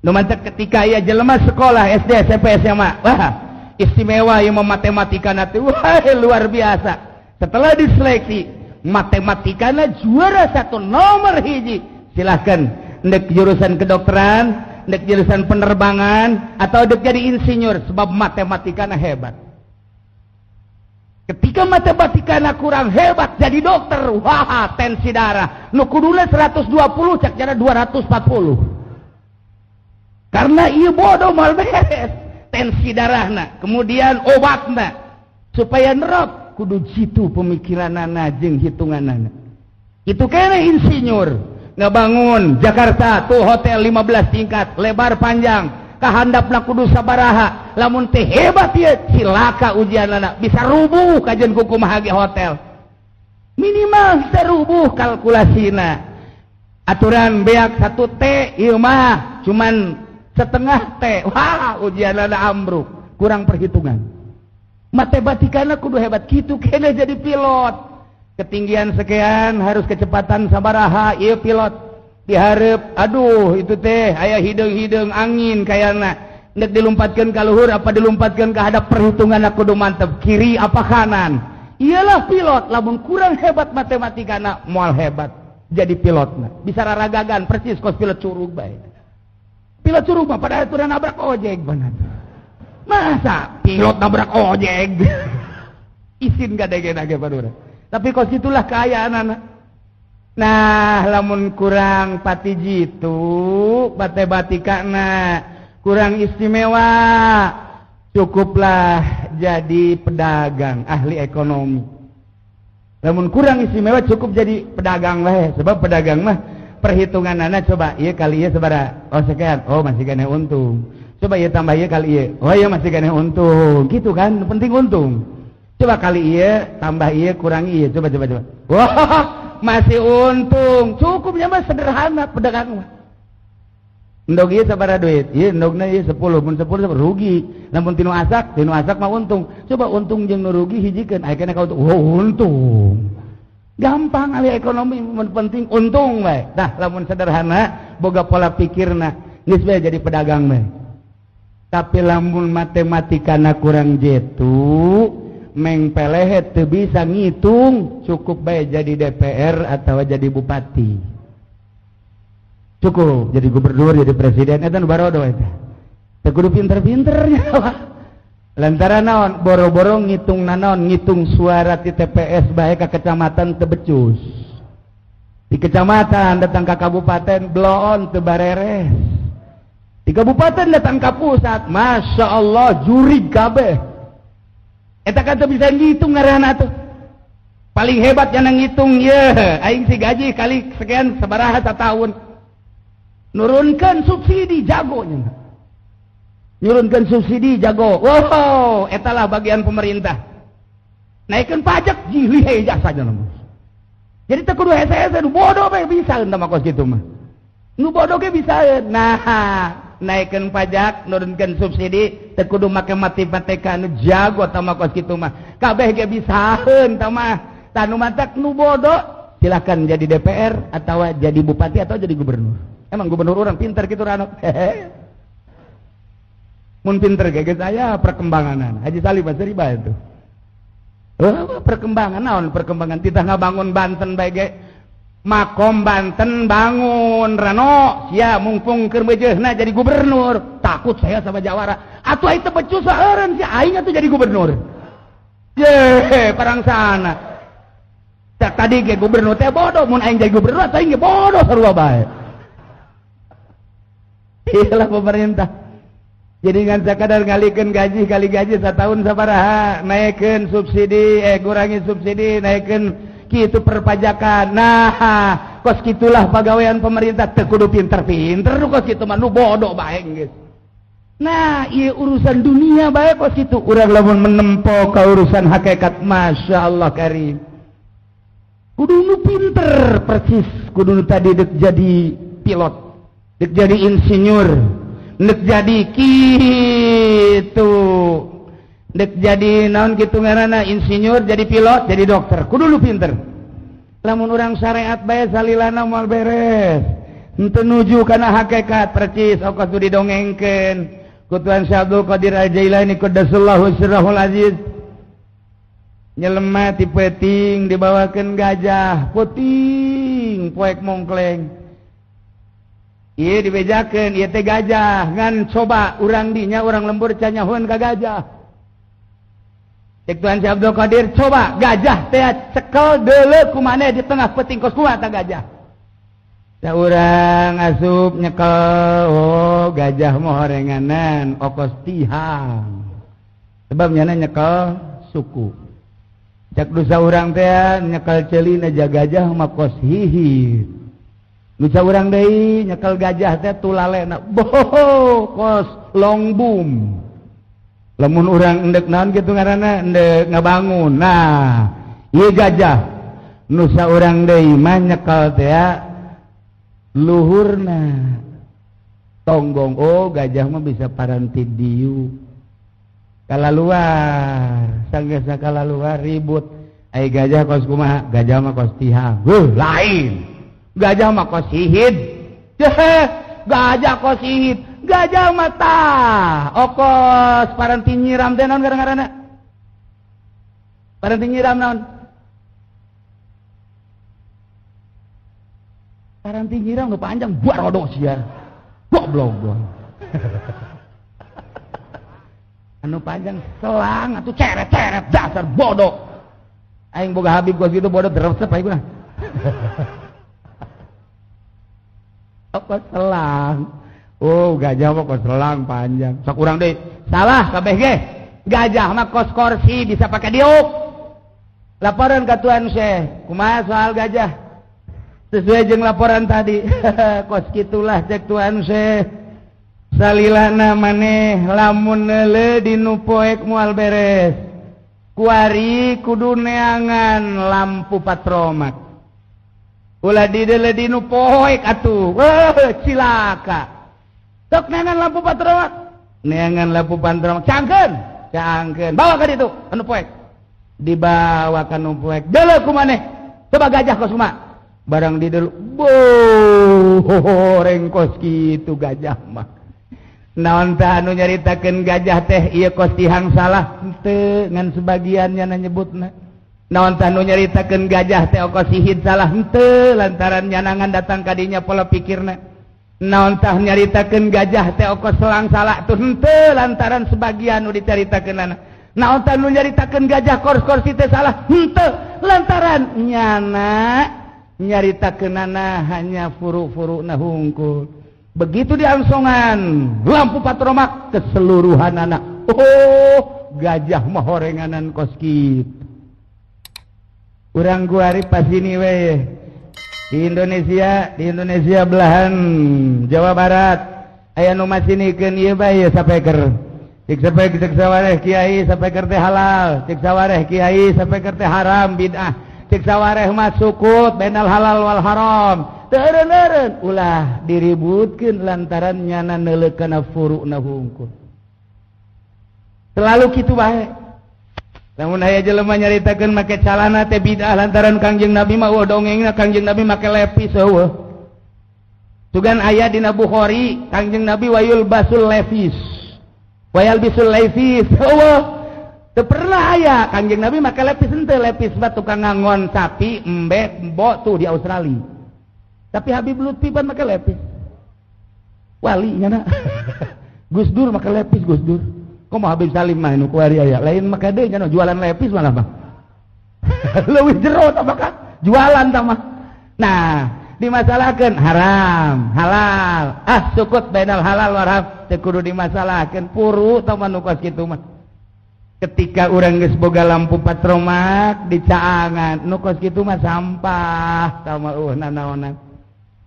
Nu mantek ketika aya jelema sekolah SD, SMP, SMA, wah istimewa ieu mah matematikana teh, wah luar biasa. Setelah diseleksi matematikana juara 1 nomor 1. Silahkan ndek jurusan kedokteran, ndek jurusan penerbangan, atau ndek jadi insinyur sebab matematikana hebat. Ketika matematikana kurang hebat jadi dokter, wah tensi darah nu kuduna 120 cak jana 240. Karena ieu bodoh moal beres tensi darahna, kemudian obatna supaya nerop kudu jitu pemikiranana jeung hitunganana. Itu kene insinyur ngebangun Jakarta tuh hotel 15 tingkat lebar panjang, kahandapna kudu sabaraha, lamun teh hebat ieu cilaka ujianana bisa rubuh kajian kuku mahage hotel, minimal bisa rubuh kalkulasina. Aturan beak 1 T ieu mah cuman setengah T, wah ujianana ambruk, kurang perhitungan. Matematikana kudu hebat kitu kene jadi pilot. Ketinggian sekian harus kecepatan sabaraha ieu pilot dihareup, aduh itu teh aya hideung-hideung angin kayana ndek dilumpatkeun ka luhur apa dilumpatkeun ka hadap, perhitungan kudu mantep, kiri apa kanan. Iyalah pilot, lamun kurang hebat matematikana moal hebat jadi pilotna. Bisa raragagan persis kos pilot curug bae. Pilot curug mah pada aturan nabrak ojek benar. Masa pilot nabrak ojek? Isin kadege-dage padura. Tapi kos itulah keayaan anak. Nah, lamun kurang pati jitu, matematikana kurang istimewa, cukuplah jadi pedagang, ahli ekonomi. Lamun kurang istimewa cukup jadi pedagang lah, sebab pedagang mah perhitungan anak coba iya kali iya sabara, oh sekian, oh masih kena untung. Coba iya tambah iya kali iya, oh iya masih kena untung, gitu kan, penting untung. Coba kali iya tambah iya kurang iya, coba coba coba. Wah, masih untung, cukupnya mah sederhana pedagang mah. Endog ieu sabaraha duit? Ieu endogna ieu 10, mun 10 rugi. Lamun tinu asak mah untung. Coba untung jeung nu rugi hijikeun, aya kana ka untung. Oh, untung. Gampang ahli ekonomi, mun penting untung bae. Tah lamun sederhana boga pola pikirna, geus bae jadi pedagang bae. Tapi lamun matematikana kurang jitu, meng pelehet teu bisa ngitung, cukup bae jadi DPR atau jadi bupati. Cukup jadi gubernur, jadi presiden, eta nu barodo eta. Teu kudu pinter-pinternya wah. Lantaran naon, boro-boro ngitung nanaon, ngitung suara ti TPS bae ka kecamatan teu becus. Di kecamatan datang ka kabupaten bloon teu bareres. Di kabupaten datang ka pusat, Masya Allah jurig kabeh. Eta kan teu bisa ngitung ngaranna tuh. Paling hebat yang ngitung ye, aing si gaji kali sekian sabaraha satahun. Nurunkan subsidi jagonya, nurunkan subsidi jago. Wow, etalah bagian pemerintah. Naikkan pajak jilih jasanya nembus. Jadi teu kudu hese-hese nu bodoh bae bisa entah mah kos kitu mah. Nu bodoh ge bisa. Nah, naikkan pajak, nurunkan subsidi, teu kudu make matematika nu jago tah mah kos kitu mah. Kabeh ge bisaeun tah mah. Tah nu matak nu bodoh silakan jadi DPR atau jadi bupati atau jadi gubernur. Emang gubernur orang pinter gitu Rano. Mun pinter kayak saya perkembangan. Haji Salim Basri bae itu. Oh, perkembangan naon perkembangan titah ngabangun Banten bae ge. Makom Banten bangun Rano, sia mumpung keur meujeuhna jadi gubernur. Takut saya sama Jawara. Atuh aing teu becus saeureun sia aing atuh jadi gubernur. Ye, parang sana. Cak tadi ge gubernur teh bodoh, mun aing jadi gubernur atuh aing ge bodoh sarua bae. Iyalah pemerintah. Jadi ngan sakadar ngalikeun gaji kali gaji satahun sabaraha, naikkeun subsidi, kurangi subsidi, naikkeun kitu perpajakan. Nah, kos kitulah pagawean pemerintah teu kudu pinter-pinter kos kitu mah nu bodoh bae geus. Nah, ieu urusan dunia bae kos kitu. Urang lamun menempo ka urusan hakikat, Masya Allah karim. Kudu nu pinter persis, kudu nu tadi dek jadi pilot, dek jadi insinyur, dek jadi kitu, dek jadi naon kitu ngaranna insinyur, jadi pilot, jadi dokter, kudu lu pinter. Lamun urang syariat bae salilana moal beres. Henteu nuju kana hakikat percis okos nu didongengkeun ku Tuan Syekh Abdul Qadir Al-Jailani qaddasallahu sirrahul aziz. Nyelema ti peuting dibawakeun gajah puting poek mongkleng. Ieu dibejakeun ieu teh gajah ngan coba urang dinya urang lembur can nyahoeun ka gajah. Cek Tuan Syekh Abdul Qadir coba gajah teh cekel deuleu ku maneh di tengah peuting kos kumaha ta gajah. Da urang asup nyekel, oh gajah mah horenganan okos tihang. Sebab nyana nyekel suku. Cek dosa urang teh nyekel ceulina gajah mah kos hihit. Nusa urang deui nyekel gajah teh tulalena boho kos long boom. Lamun urang endek naon kitu ngaranna endek ngabangun. Nah, ieu gajah nusa urang deui mah nyekel teh luhurna tonggong. Oh gajah mah bisa paranti diu kalaluar, sanggeusna kalaluar ribut. Ai gajah kos kumaha? Gajah mah kos tihang. Heuh, lain. Gajah mah kos hihid. Gajah kos hihid. Gajah mah tah okos paranti nyiram teh naon ngaranna? Paranti nyiram naon? Paranti nyiram nu panjang barodo sia. Goblok goblok. Anu panjang selang atuh ceret-ceret dasar bodoh. Aing boga Habib gua gitu bodoh deresep aing mah. Apa selang? Oh, gajah mah kos selang panjang. Sok urang deui. Salah kabeh ge. Gajah mah kos kursi bisa pakai diuk. Laporan ka Tuan Syekh, kumaha soal gajah? Sesuai jeung laporan tadi. Kos kitulah cek Tuan Syekh. Salilana maneh lamun neuleuh dinu poek moal beres. Kuari kudu neangan lampu patromak. Ulah dideuleuh dinu poek atuh. Cilaka. Sok neangan lampu patromak. Neangan lampu patromak. Cangkeun, cangkeun. Bawa ka ditu anu poek. Dibawa ka nu poek. Deuleuh ku maneh. Coba gajah kos kumaha? Barang dideuleuh, boh, kos kitu gajah mah. Naon teh anu nyaritakeun gajah teh ieu kos tihang salah henteu ngan sebagiannya nyebutna. Naon teh anu nyaritakeun gajah teh kos sihid salah henteu lantaran nyanangan datang ka dinya pola pikirna. Naon tah nyaritakeun gajah teh kos selang salah tuh henteu lantaran sebagian nu dicaritakeunana. Naon tah nu nyaritakeun gajah kors-korsi teh salah henteu lantaran nyana nyaritakeunana hanya furu-furuna hungkul. Begitu diangsongan lampu patromak keseluruhan anak. Oh, gajah mah horenganan kos kitu. Urang kuari pas ini we. Di Indonesia belahan Jawa Barat aya nu masinikeun ieu bae sapeker. Cik sapeker cek sawareh kiai sapeker teh halal, cek sawareh kiai sapeker teh haram bid'ah. Cek sawareh mah sukut bainal halal wal haram. Teureun-eureun ulah diributkeun lantaran nyana neuleuh kana furu'na hungkul. Selalu kitu bae. Lamun aya jelema nyaritakeun make calana teh bid'ah lantaran Kangjeng Nabi mah eueuh dongengna Kangjeng Nabi make lepis eueuh. Sugan aya dina Bukhari Kangjeng Nabi wayul basul lefis. Wayal bisul lefis eueuh. Teu pernah aya Kangjeng Nabi make lepis henteu, lepis mah tukang ngangon sapi embe embo tuh di Australia. Tapi Habib Lutfi pan make lepis. Wali nyana. Gus Dur make lepis Gus Dur. Komo Habib Salim mah nu kuari aya. Lain make deui nya jualan lepis malah mah. Leuwih jero tah mah jualan tah mah. Nah, dimasalahkeun haram, halal. Ah, sukut bainal halal wal haram teu kudu dimasalahkeun puru tah mah nu kos kitu mah. Ketika urang geus boga lampu patromak dicaangan nu kos kitu mah sampah tah mah eueuh nanaonan.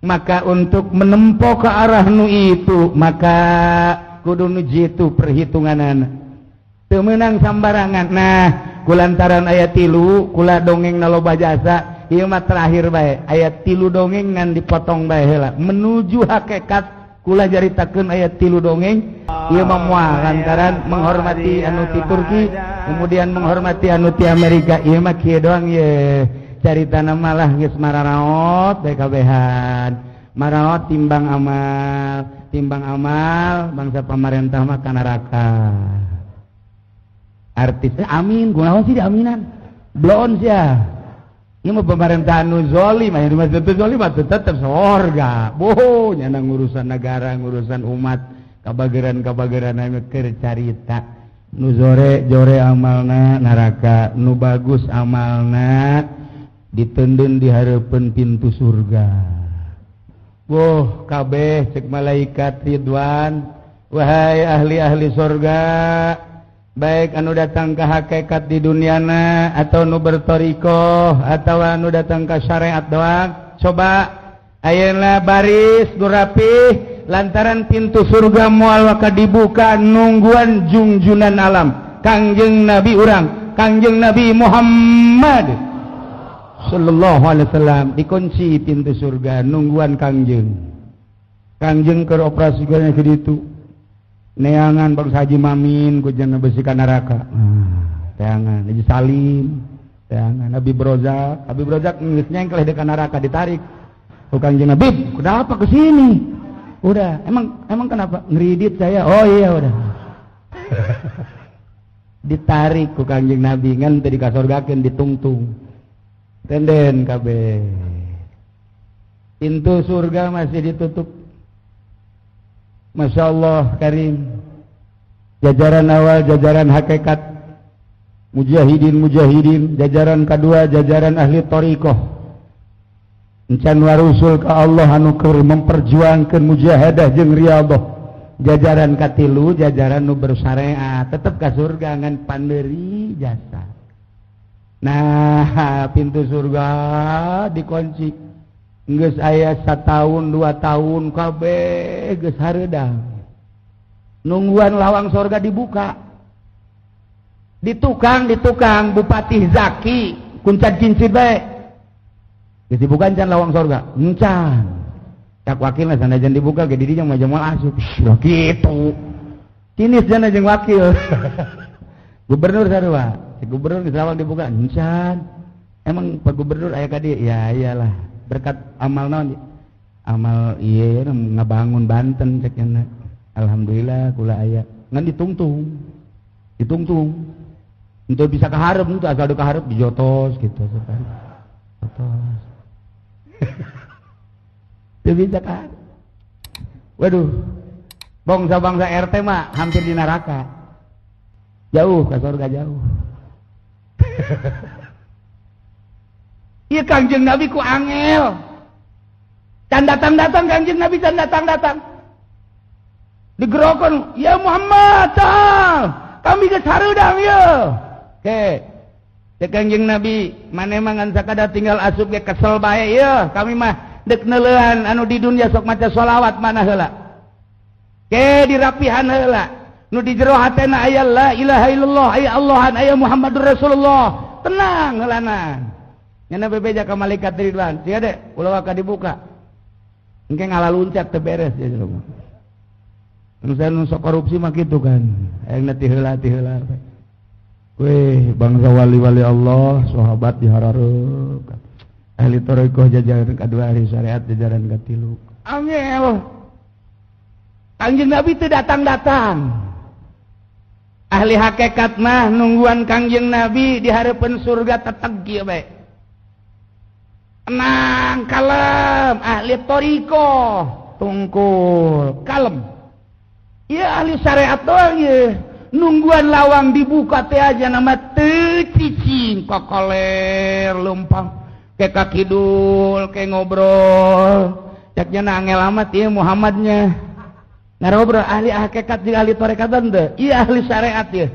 Maka untuk menempo ke arah nu itu maka kudu nu jitu perhitunganana teu meunang sambarangan. Nah, kulantaran aya tilu kula dongeng na loba jasa ieu mah terakhir bae aya tilu dongeng ngan dipotong bae heula menuju hakikat kula caritakeun aya tilu dongeng ieu mah moal lantaran menghormati anu ti Turki kemudian menghormati anu ti Amerika ieu mah kieu doang ye caritana malah geus mararaot bae kabehan maraot timbang amal bangsa pamarentah mah ka neraka. Artis amin kunaon sih diaminan bloon sia ieu mah pemerintahan nu zalim aya di masjid zalim mah tetep sorga boh nyana ngurusan negara ngurusan umat kabageran-kabageran anu keur carita nu zore jore amalna neraka nu bagus amalna ditendun di hareupeun pintu surga. Boh kabeh cek malaikat Ridwan, wahai ahli-ahli surga, baik anu datang ke hakikat di duniana atau nu bertorikoh atau anu datang ke syariat doang, coba ayeuna baris nu rapih lantaran pintu surga moal waka dibuka nungguan jungjunan alam Kangjeng Nabi urang, Kangjeng Nabi Muhammad sallallahu alaihi wasallam dikunci pintu surga nungguan Kangjeng. Kangjeng keur operasi gana ke ditu. Neangan bangsa Haji Mamin ku jangan besikan neraka. Teangan Haji Salim, teangan Habib Rozak, Habib Rozak geus nyengkleh dekat neraka ditarik. Ku Kangjeng Habib, kenapa ke sini? Udah, emang kenapa? Ngeridit saya. Oh iya udah. Ditarik ku Kangjeng Nabi ngan teu dikasorgakeun ditungtung. Tenden kabeh. Pintu surga masih ditutup. Masya Allah karim. Jajaran awal jajaran hakikat mujahidin-mujahidin, jajaran kedua jajaran ahli thariqah. Encan warusul ka Allah anu keur memperjuangkeun mujahadah jeung riyadhah. Jajaran katilu jajaran nu bersyariat tetep ka surga ngan panderi jasa. Nah, pintu surga dikunci. Geus aya 1 tahun 2 tahun kabeh geus hareudang. Nungguan lawang surga dibuka. Di tukang Bupati Zaki kuncat kincit bae. Geus dibuka encan lawang surga? Encan. Cak wakil lah sanajan dibuka ge di dinya mah moal asup. Wah kitu. Kinis jana jeung wakil. Gubernur sarua. Si gubernur geus lawang dibuka encan. Emang Pak Gubernur aya ka dieu? Ya iyalah, berkat amal naon? Amal ieu ngabangun Banten cek nya. Alhamdulillah kula aya. Ngan ditungtung. Ditungtung. Untuk bisa kaharep, untuk asal do kaharep dijotos gitu. Jotos. Teu bisa kaharep. Waduh. Bangsa-bangsa RT mah hampir di neraka. Jauh ke surga jauh. Ieu Kangjeng Nabi ku angel. Can datang-datang Kangjeng Nabi can datang-datang. Digerokan, ya Muhammad, tal, kami geus hareudang ieu. Ke, cek Kangjeng Nabi, maneh mah ngan sakada tinggal asup ge kesel bae ieu, kami mah deuk neuleuhan anu di dunia sok maca sholawat mana heula. Ke dirapihan heula. Nu di jero hatena aya la ilaha illallah, aya Allahan, aya Muhammadur Rasulullah. Tenang heulana. Nyana bebeja ka malaikat Ridwan, sia de ulah waka dibuka. Engke ngalaluncat teu beres ya jelema. Nu saya nu sok korupsi mah kitu kan. Hayangna ti heula ti heula. Weh, bangsa wali-wali Allah, sahabat diharareup. Ahli thariqah jajaran kadua, ahli syariat jajaran katilu. Angel. Kangjeng Nabi teu datang-datang. Ahli hakikat mah nungguan Kangjeng Nabi di hareupeun surga teteg ieu bae. Tenang, kalem, ahli thariqah tungkul, kalem. Ieu ahli syariat doang ieu. Nungguan lawang dibuka teh aja nama teu cicing kokoler leumpang ke kakidul ke ngobrol. Caknya na angel amat ieu Muhammadnya. Ngarobrol ahli hakikat jeung ahli tarekat teu? Ieu ahli syariat ieu.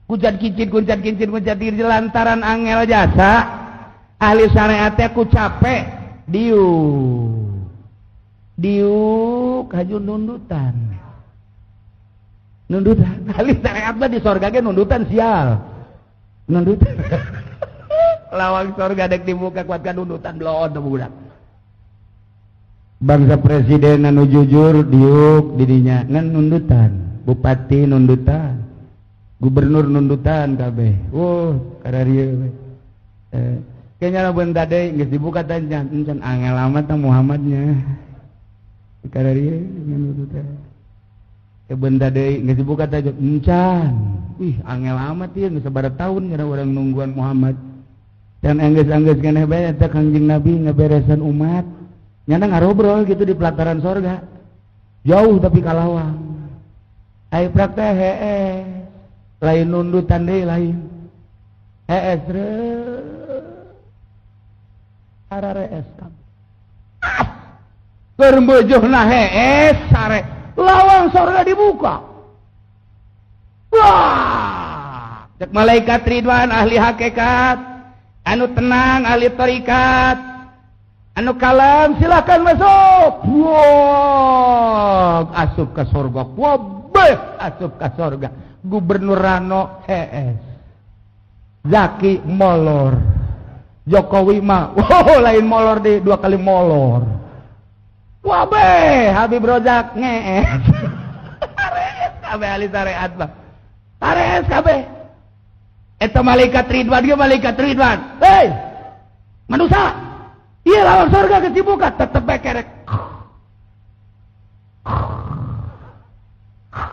Kuncat kincit kuncat kincit kuncat kincit lantaran angel jasa. Ahli syariat teh ku capek diuk. Diuk haju nundutan. Nundutan. Ahli syariat mah di sorga ge nundutan sial. Nundutan. Lawang sorga dek dibuka kuatkan nundutan bloon teu budak. Bangsa presiden anu jujur diuk didinya ngan nundutan, bupati nundutan, gubernur nundutan kabeh. Wuh, kararieu we. Kayaknya lah bentar deui geus dibuka teh encan angel amat tah Muhammadnya. Kararieu nundutan. Bentar deui geus dibuka teh encan. Wih, angel amat ieu geus sabaraha tahun gara urang nungguan Muhammad. Dan anggeus-anggeus keneh bae eta Kangjeng Nabi ngaberesan umat. Nyana ngarobrol gitu di pelataran sorga. Jauh tapi kalawang. Ai prak teh heeh. Lain nundutan deui lain. Hees ararees kabeh. Keur meujuhna hees sare. Lawang sorga dibuka. Wah, cek malaikat Ridwan ahli hakikat, anu tenang ahli tarikat, anu kalem silakan masuk. Wah, asup ke sorga. Wabeh, asup ke sorga. Gubernur Rano hees. Zaki molor. Jokowi mah, wow, lain molor deh, 2 kali molor. Wabeh, Habib Rozak ngees. Ares kabeh ahli syariat mah. Ares kabeh. Eta malaikat Ridwan ge malaikat Ridwan. Hei, manusia. Ieu lawang surga geus dibuka tetep bae kerek.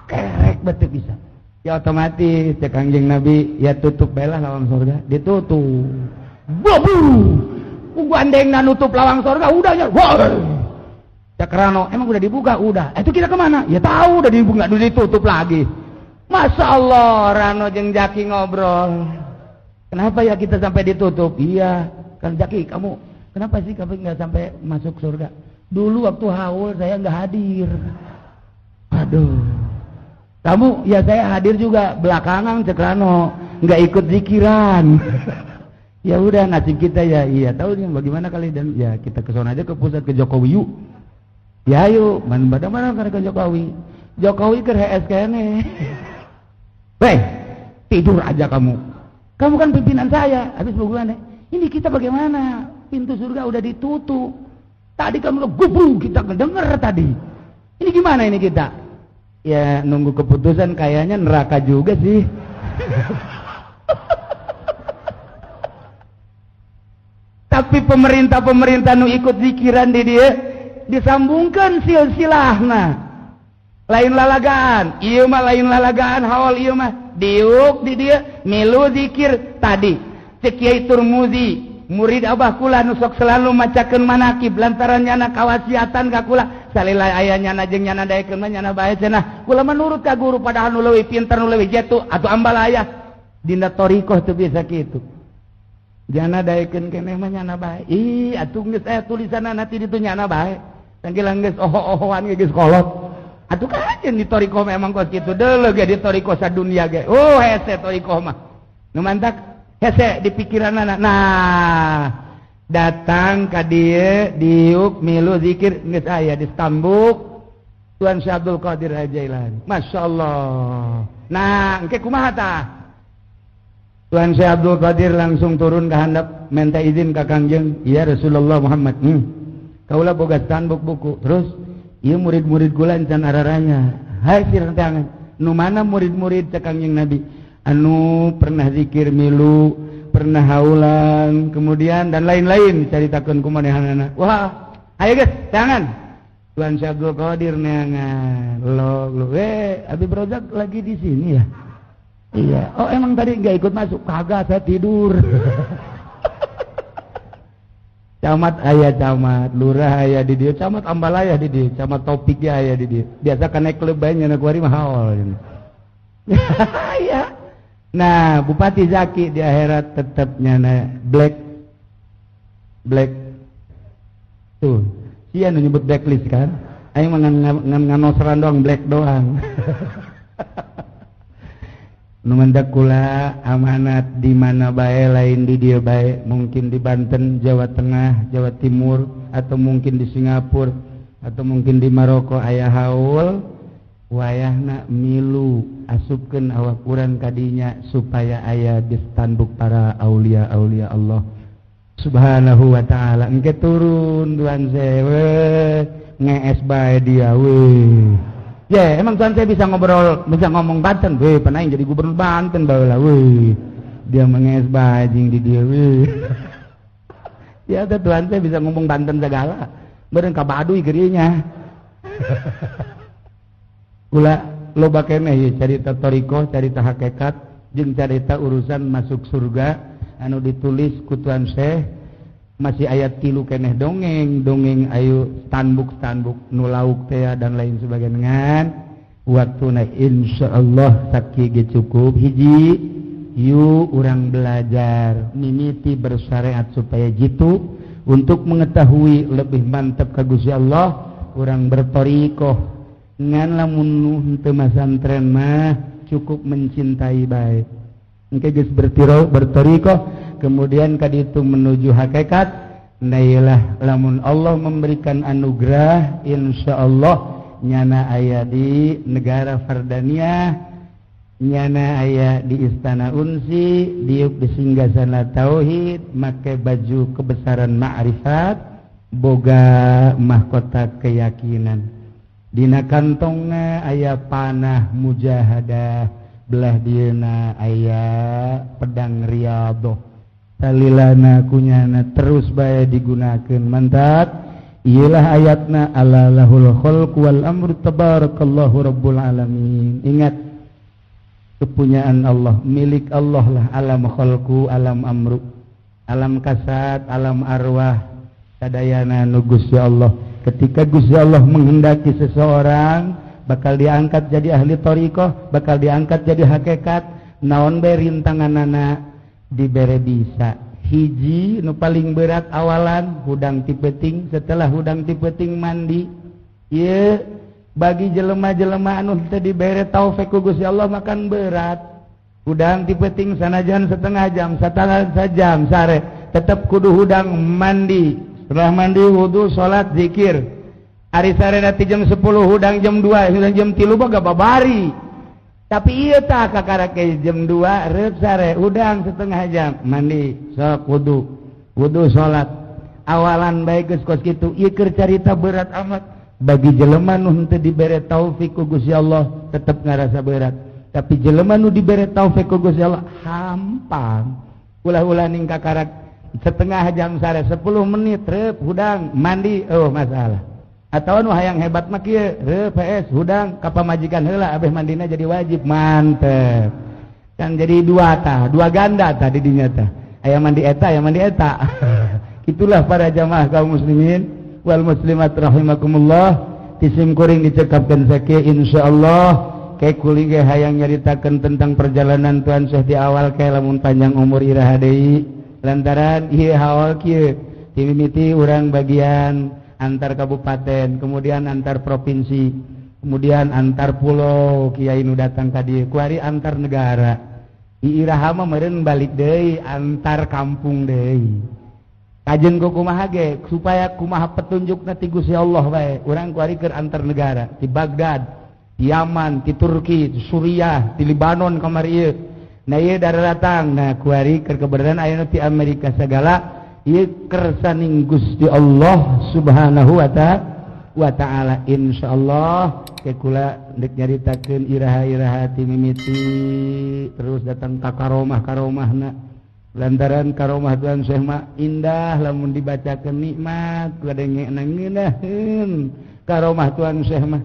Kerek beuteung bisa. Ya otomatis cek Kangjeng Nabi ya tutup bae lah lawang surga, ditutup. Babu. Ku gandengna nutup lawang surga udah ya. Cek Rano, emang udah dibuka? Udah. Itu kita kemana? Ya tahu udah dibuka, udah ditutup lagi. Masya Allah, Rano jeung Jaki ngobrol. Kenapa ya kita sampai ditutup? Iya, kan Jaki, kamu kenapa sih kamu nggak sampai masuk surga? Dulu waktu haul saya nggak hadir. Aduh. Kamu ya saya hadir juga belakangan cek Rano, nggak ikut zikiran. Ya udah nasib kita ya, iya tahu nih bagaimana kali dan ya kita ke sana aja ke pusat ke Jokowi yuk. Ya ayo, mana mana ke Jokowi. Jokowi ke HS kene. Weh, tidur aja kamu. Kamu kan pimpinan saya. Habis bagaimana? Ini kita bagaimana? Pintu surga udah ditutup. Tadi kamu gubru kita ngedenger tadi. Ini gimana ini kita? Ya nunggu keputusan kayaknya neraka juga sih. Tapi pemerintah-pemerintah nu ikut zikiran di dia disambungkan silsilahna. Lain lalagaan, ieu mah lain lalagaan haul ieu mah diuk di dia milu zikir tadi. Cek Kiai Turmuzi, murid abah kula nu sok selalu macakeun manakib lantaran nyana kawasiatan ka kula salila aya nyana jeung nyana daekeun mah nyana bae cenah. Kula mah nurut ka guru padahal nu leuwih pinter nu leuwih jetu atuh ambal aya. Dina thariqah teu bisa kitu. Jana daekeun keneh mah nyana bae. Ih atuh geus aya tulisanna nanti ditu nyana bae. Tanggilang geus oho-ohoan ge geus kolot. Atuh kajen di thariqah memang kos kitu deuleu ge di thariqah sadunia ge. Oh hese thariqah mah. Nu mantak hese di pikiranana. Nah, datang ka dieu diuk milu zikir geus aya di stambuk Tuan Syekh Abdul Qadir Al-Jailani. Masyaallah. Nah, engke kumaha tah? Tuan Syekh Abdul Qadir langsung turun ke handap minta izin ka Kangjeng, "Ya Rasulullah Muhammad, kaula boga stambuk buku." Terus ieu murid-murid kula encan araranya. Hai sirang tangan. Nu mana murid-murid cek Kangjeng Nabi? Anu pernah zikir milu, pernah haulan, kemudian dan lain-lain dicaritakeun ku manehanana. Wah, ayo geus, tangan. Tuan Syekh Abdul Qadir neangan. Lo, lo, Habib Rozak lagi di sini ya? Iya. Oh, emang tadi nggak ikut masuk? Kagak, saya tidur. Camat aya camat, lurah aya di dieu, camat ambalaya di dieu, camat topik ge aya di dieu. Biasa kana klub bae nya kuari mah haol. Iya. Nah, Bupati Zaki di akhirat tetap nyana black black tuh. Sia nu nyebut blacklist kan? Aing mah ngan nganosran doang black doang. Nu mendak kula amanat di mana bae lain di dieu bae, mungkin di Banten, Jawa Tengah, Jawa Timur, atau mungkin di Singapura, atau mungkin di Maroko aya haul wayahna milu asupkeun awak urang kadinya supaya aya di standuk para aulia-aulia Allah Subhanahu wa ta'ala. Engke turun Tuan sewe ngees bae dia we. Ya, emang Tuan saya bisa ngobrol, bisa ngomong Banten, weh, pernah jadi gubernur Banten baheula weh. Dia mengees bae jeung di dieu weh. Ya, Tuan saya bisa ngomong Banten segala. Beureun ka Baduy geunya. Kula loba keneh ieu carita thariqah, carita hakikat, jeung carita urusan masuk surga anu ditulis ku Tuan Syekh masih ayat 3 keneh dongeng, dongeng ayu stanbuk-stanbuk nu lauk teh dan lain sebagainya. Ngan waktuna insyaallah sakieu ge cukup hiji yuk urang belajar mimiti bersyariat supaya jitu untuk mengetahui lebih mantap ka Gusti Allah urang berthariqah. Ngan lamun nu henteu masantren mah cukup mencintai bae. Engke geus berthariqah kemudian kaditu menuju hakikat. Nailah lamun Allah memberikan anugerah insyaallah nyana aya di negara Fardania, nyana aya di Istana Unsi, diuk di singgasana tauhid, make baju kebesaran ma'rifat, boga mahkota keyakinan. Dina kantongna aya panah mujahadah, belah dieuna aya pedang riyadhah. Talilana kunyana terus bae digunakeun. Mantap. Iyalah ayatna ala lahul khalq wal amru tabarakallahu rabbul alamin. Ingat, Kepunyaan Allah, milik Allah lah alam khalqu, alam amru, alam kasat, alam arwah, sadayana nu Gusti Allah. Ketika Gusti Allah menghendaki seseorang bakal diangkat jadi ahli thariqah, bakal diangkat jadi hakikat, naon bae rintanganana dibere bisa. Hiji nu paling berat awalan hudang ti peuting, setelah hudang ti peuting mandi. Ieu bagi jelema-jelema anu teu dibere taufik ku Gusti Allah makan berat. Hudang ti peuting sanajan setengah jam, satengah sajam sare, tetep kudu hudang mandi. Setelah mandi wudu, salat, zikir. Ari sare nanti jam 10 hudang jam 2, hudang jam 3 boga babari. Tapi ieu tah kakarake jam 2 reup sare hudang setengah jam mandi, sok wudu. Wudu salat. Awalan bae geus kos kitu, ieu keur carita berat amat. Bagi jelema nu henteu dibere taufik ku Gusti Allah tetep ngarasa berat. Tapi jelema nu dibere taufik ku Gusti Allah hampang. Ulah-ulah ning kakarak setengah jam sare 10 menit reup hudang mandi, oh masalah. Atau nu hayang hebat mah kieu, reup PS hudang ka pamajikan heula abeh mandina jadi wajib, mantep. Kan jadi dua tah, dua ganda tah di dinya tah. Aya mandi eta, aya mandi eta. Itulah para jamaah kaum muslimin wal muslimat rahimakumullah. Tisim kuring dicekapkan sakieu insyaallah ke kuling ge hayang nyaritakeun tentang perjalanan Tuan Syekh di awal ke lamun panjang umur iraha deui. Lantaran ieu haol kieu timimiti urang bagian antar kabupaten, kemudian antar provinsi, kemudian antar pulau, kiai nu datang ka dieu, kuari antar negara. Iraha mah meureun balik deui antar kampung deui. Kajen ku kumaha ge supaya kumaha petunjukna ti Gusti Allah bae. Urang kuari keur antar negara, di Baghdad, di Yaman, di Turki, di Suriah, di Libanon kamari ieu. Nah ieu daratang, nah kuari keur keberadaan ayeuna ti Amerika segala. Ieu kersaning Gusti Allah Subhanahu wa ta'ala. Insyaallah ke kula deuk nyaritakeun iraha-iraha ti mimiti terus datang ka karomah-karomahna. Lantaran karomah Tuan Syekh mah indah lamun dibacakeun nikmat kadengena ngeunaheun karomah Tuan Syekh mah.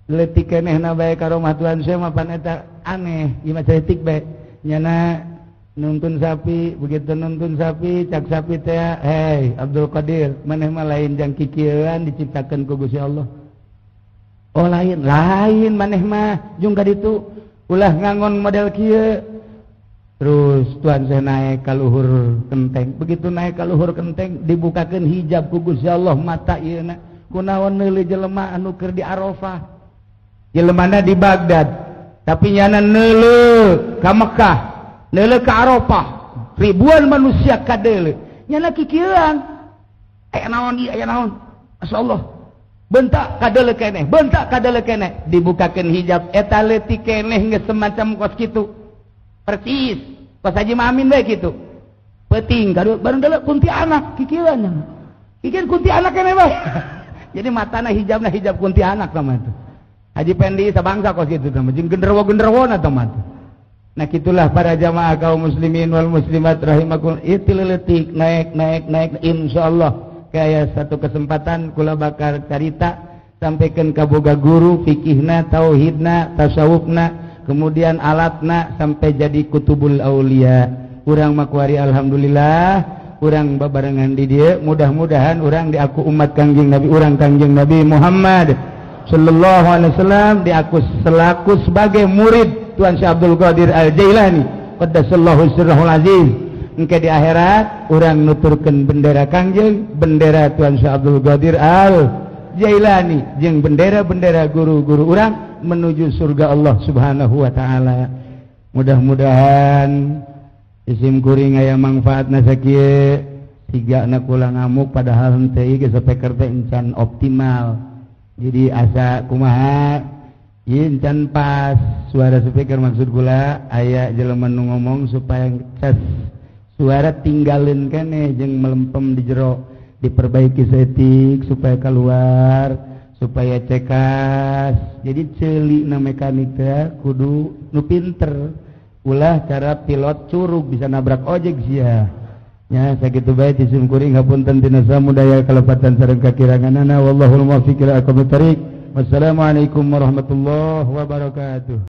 Leutik kenehna bae karomah Tuan Syekh mah pan eta aneh, ieu mah ceutik bae. Nyana nuntun sapi, begitu nuntun sapi, cak sapi teh, hei Abdul Qadir, maneh mah lain jang kikieuan diciptakeun ku Gusti Allah. Oh lain, lain maneh mah jung ka ditu ulah ngangon model kieu. Terus Tuan saya naik ka luhur kenteng, begitu naik ka luhur kenteng dibukakeun hijab ku Gusti Allah mata ieu na. Kunaon neuleuh jelema anu keur di Arafah. Jelemana di Baghdad, tapi nyana neuleuh ka Mekah. Neuleuh ka Arafah, ribuan manusia kadeuleuh. Nyana kikieuan. Aya naon ieu, aya naon? Masyaallah. Bentak kadeuleuh keneh, bentak kadeuleuh keneh. Dibukakeun hijab eta leutik keneh geus semacam kos kitu. Persis, kos Haji Mamin bae kitu. Peuting kadu bareng deuleuh kuntianak kikieuan nya. Kikieuan kuntianak keneh bae. Jadi matana hijabna hijab kuntianak sama itu. Haji Pendi sabangsa kos kitu tah, jeung genderuwo-genderuwona tah mah. Nah itulah para jamaah kaum muslimin wal muslimat rahimakumullah. Itu leutik naik naik naik insyaallah kayak satu kesempatan kula bakal carita sampaikan ka boga guru fikihna, tauhidna, tasawufna, kemudian alatna sampai jadi kutubul aulia. Urang makuari alhamdulillah urang babarengan di dieu, mudah-mudahan urang diaku umat Kangjeng Nabi, urang Kangjeng Nabi Muhammad sallallahu alaihi wasallam diaku selaku sebagai murid Tuan Syekh Abdul Qadir Al-Jailani qaddasallahu sirrahul aziz. Engke di akhirat urang nuturkeun bendera Kangjeng, bendera Tuan Syekh Abdul Qadir Al-Jailani jeung bendera-bendera guru-guru urang menuju surga Allah Subhanahu wa taala. Mudah-mudahan isim kuring aya mangfaatna sakieu, sigana kula ngamuk padahal henteu geus speaker teh encan optimal. Jadi asa kumaha ieu encan pas suara speaker, maksud kula aya jelema nu ngomong supaya ces suara tinggalin keneh jeung melempem di jero, diperbaiki setik supaya keluar, supaya cekas. Jadi ceuli na mekanik teh kudu nu pinter, ulah cara pilot curug bisa nabrak ojek sia. Ya sakitu bae ti simkuring hapunten tina samudaya kalepatan sareng kakiranganana, wallahul muwaffiq ila aqwamit thariq. Wassalamualaikum warahmatullahi wabarakatuh.